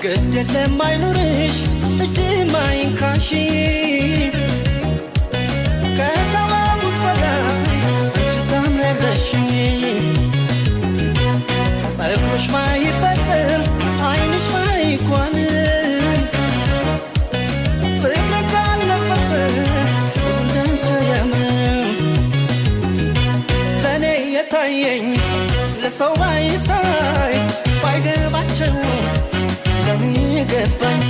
ግድ የለም አይኑርሽ እጅም አይንካሽ፣ ከተዋቡት በላይ አንቺ ታምሪያለሽ። ፀጉርሽ ማይበጠር፣ አይንሽ ማይኳል፣ ፍቅር ካልለበሰ ሰው እንዳንቺ አያምርም። ለእኔ የታየኝ ለሰው ባይታይ፣ ባይገባቸው ለእኔ ገባኝ።